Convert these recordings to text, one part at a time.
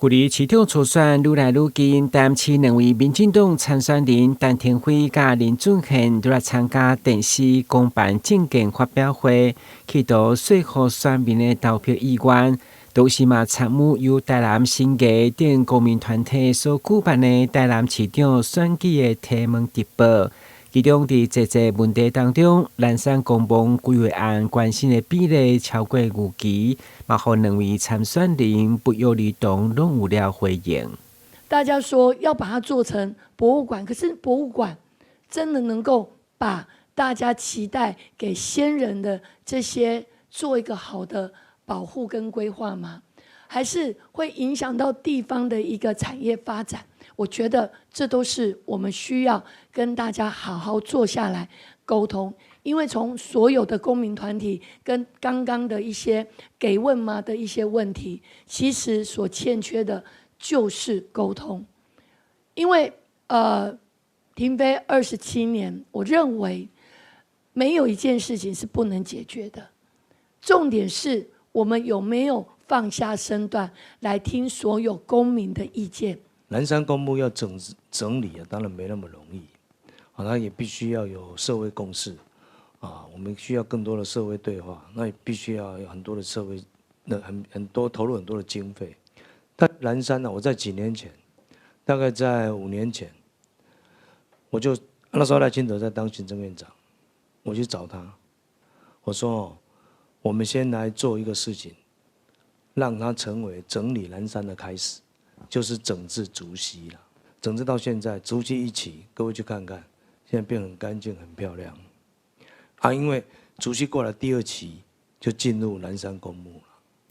距離市長初選愈來愈近，台南市兩位民進黨參選人陳亭妃佮林俊憲都來參加電視公辦政見發表會，企圖說服選民的投票意願。同時嘛參與由台南新藝等公民團體所舉辦的台南市長選舉的提問直播。其中佇濟濟問題當中，南山公墓規劃案關心的比例超過預期，嘛予兩位參選人不約而同攏有了回應。大家說要把它做成博物館，可是博物館真的能夠把大家期待給先人的這些做一個好的保護跟規劃嗎？還是會影響到地方的一個產業發展？我覺得這都是我們需要跟大家好好坐下來溝通，因為從所有的公民團體跟剛剛的一些給問嘛的一些問題，其實所欠缺的就是溝通。因為亭妃27年，我認為沒有一件事情是不能解決的，重點是我們有沒有放下身段來聽所有公民的意見。南山公墓要整理啊，當然沒那麼容易，啊，它也必須要有社會共識，啊，我們需要更多的社會對話，那也必須要有很多的社會，那很多投入很多的經費。但南山呢，我在幾年前，大概在5年前，我就那時候賴清德在當行政院長，我去找他，我說，我們先來做一個事情，讓它成為整理南山的開始。就是整治竹溪了，整治到現在，竹溪一期，各位去看看，現在變很乾淨、很漂亮。啊，因為竹溪過來第二期就進入南山公墓了。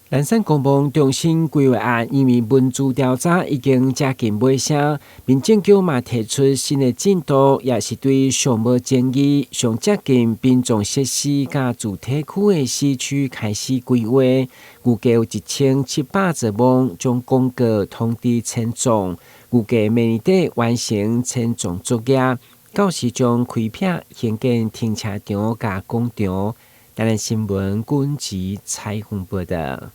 南山公墓重新規劃案，因為文資調查已經接近尾聲，民政局嘛提出新的進度，也是對上無爭議、上接近殯葬設施佮住宅區的死區開始規劃，預計有1700座墓將公告通知遷葬，預計明年底完成遷葬作業，到時將開闢興建停車場佮廣場。台南新聞軍籍採訪報道。